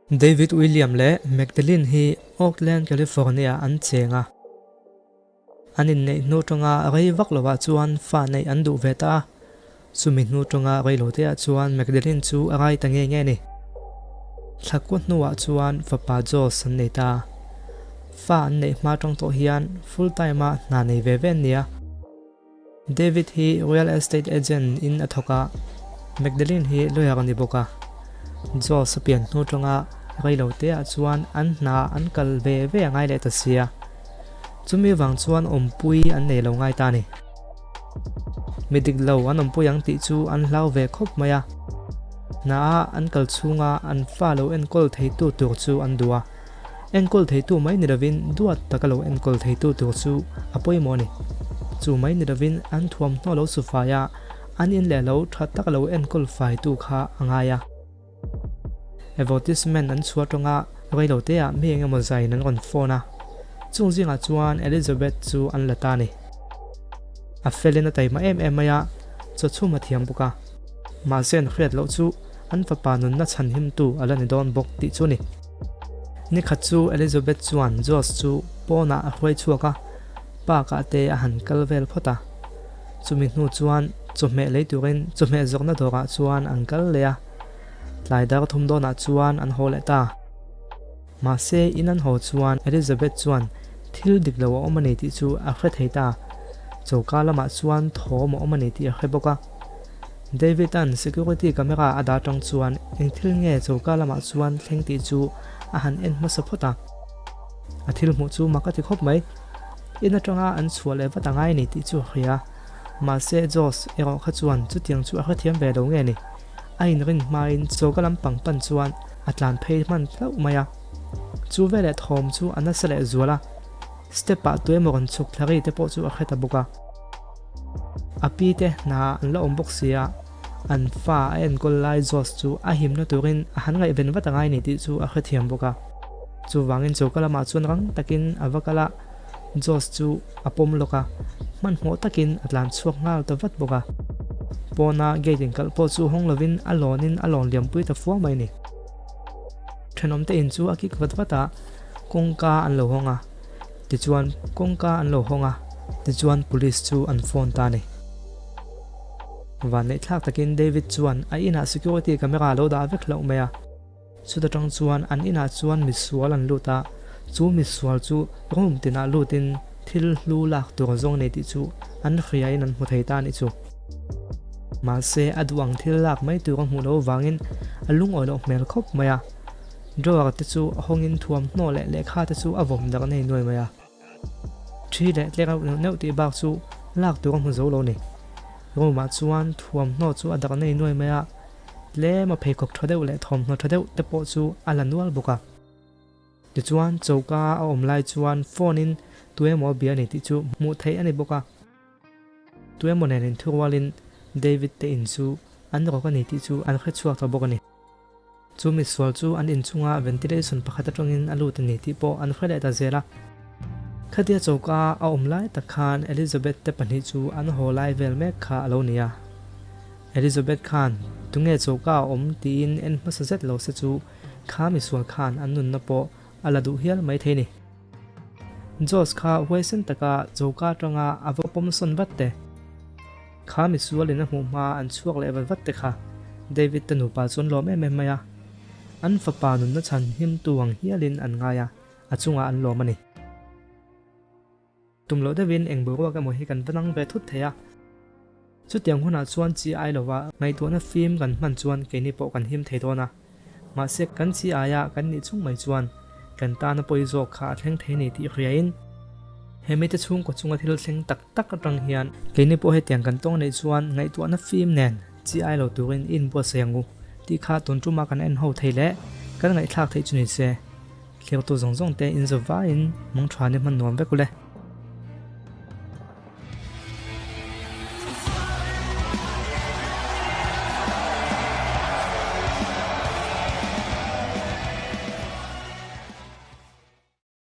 David William leh Magdalene hi Oakland, California an cheng a. An inneih hnu tanga rei vak lovah chuan fa neih an duh ve ta a. Chumi hnu tanga rei lo teah chuan Magdalene chu a rai ta nge nge a ni. Thla kua hnuah chuan fapa Josh an nei ta. Fa an neih hma tang tawh hian full time-a hna nei ve ve an ni a. David hi real estate agent in a thawk a, Magdalene hi lawyer a ni bawk a. Josh a pian hnu tanga reilo te ah chuan an hna an kal ve ve a ngai leh ta sia. Chumi vang chuan awmpui an nei lo ngai ta a ni. Mi dik lo an awmpui ang tih chu an hlau ve khawp mai a. Hna a an kal chhunga an fa lo enkawl theitu tur chu an duh a. Enkawl theitu mai ni lovin duat taka lo enkawl theitu tur chu a pawimawh a ni. Chu mai ni lovin an thuamhnaw lo su fai a, an in leh lo tha taka lo enkawl faitu kha a ngai a. Advertisement an chhuah tawng a, reiloteah mi eng emaw zaiin an rawn phone a. Chung zingah chuan Elizabeth chu an la ta a ni. A felin a taima em em mai a, chawchhum a thiam bawk a. Mahse an hriat loh chu an fapa nunna chhanhimtu a la ni dawn bawk tih chu a ni. Ni khat chu Elizabeth chuan Josh chu pawnah a hruai chhuak a, park ah te a han kal vel phawt a. Chumi hnu chuan chawhmeh lei turin chawhmeh zawrhna dawrah chuan an kal leh a, tlai dar thum dawnah chuan an haw leh ta. Mahse in an haw chuan Elizabeth chuan thil dik lo a awm a ni tih chu a hre thei ta. Choka lamah chuan thawm a awm a ni tih a hre bawk a. David-a'n security camera a dah atang chuan eng thil nge choka lamah chuan thleng tih chu a han en hmasa phawt a. A thil hmuh chu mak a ti khawp mai. In atanga an chhuah leh vat a ngai ni tih chu a hria. Mahse Josh erawh kha chuan chutiang chu a hrethiam ve lo nge ni. A inrin hmain choka lampang pan chuan a tlan phei hman hlauh mai a. Chu veleh thawm chu a nasa leh zual a. Step-ah tuemaw rawn chhuk thla ri te pawh chu a hre ta bawk a. A pi te hna an la awm bawk si a, an fa a enkawl lai Josh chu a himna turin a han ngaihven vat a ngai ni tih chu a hrethiam bawk a. Chuvangin choka lamah chuan rang takin a va kal a, Josh chu a pawm lawk a, hmanhmawh takin a tlan chhuak nghal ta vat bawk a. Pawna gate inkalh pawh chu hawng lovin a lawnin a lawn liampui ta fua mai a ni. Thenawmte in chu a kik vat vat a, kawngka an lo hawng a. Tichuan kawngka an lo hawng a, tichuan police chu an phone ta a ni. Vanneih thlak takin David chuan a inah security camera a lo dah vek hlauh mai a. Chuta tang chuan an inah chuan misual an lut a, chu misual chu room tinah lutin thil hlu lak tur zawng nei tih chu an hriain an hmu thei ta a nih chu. Mahse a duh ang thil lak mai tur a hmuh loh avangin a lungawi loh hmel khawp mai a. Drawer te chu a hawngin thuamhnaw leh lehkha te chu a vawm darh nei nuai mai a. Thi leh tlek reuh neuh neuh tih bak chu lak tur a hmu zo lo ni. Room ah chuan thuamhnaw chu a darh nei nuai mai a, tlem a pheikhawk tha deuh leh thawmhnaw tha deuh te pawh chu a la nual bawk a. Tichuan choka a awm lai chuan phone in tuemaw a bia a ni tih chu hmuh theih a ni bawk a. Tuemaw nen inthurualin David te in chu an rawk a ni tih chu an hrechhuak ta bawk a ni. Chu misual chu an inchunga ventilation pakhat atangin a lut a ni tih pawh an hre leh ta zel a. Khatia choka a awm lai tak khan Elizabeth te pahnih chu an haw lai vel mek kha a lo ni a. Elizabeth khan tunge choka a awm tiin en hmasa zet lo se chu kha misual khan an nunna pawh a la duh hial mai thei ni. Josh kha huaisen taka choka atanga a va pawm sawn vat te. Kha misualin a hmuh hma an chhuak leh vat vat te kha David te nupa chu an lawm em em mai a. An fapa nunna chhan himtu ang hialin an ngai a, a chungah an lawm a ni. Tum loh deuhin eng boruak emaw hi kan va nang ve thut thei a. Chutiang hunah chuan chi ai lova ngaihtuahna fim kan hman chuan keini pawh kan him thei dawn a. Mahse kan chi aia kan nih chung mai chuan kan tana pawi zawk kha a thleng thei a ni tih hriain he mite chhungkaw chunga thil thleng tak tak atang hian keini pawh hetiang kan tawng neih chuan ngaihtuahna fim nen chi ai lo turin i inbuatsaih ang u tih kha tun tuma kan en ho thei leh kan ngaihthlak theih chu ni se. Thlertu zawng zawng te in zawvaiin mawng tha ni hman nuam vek u le.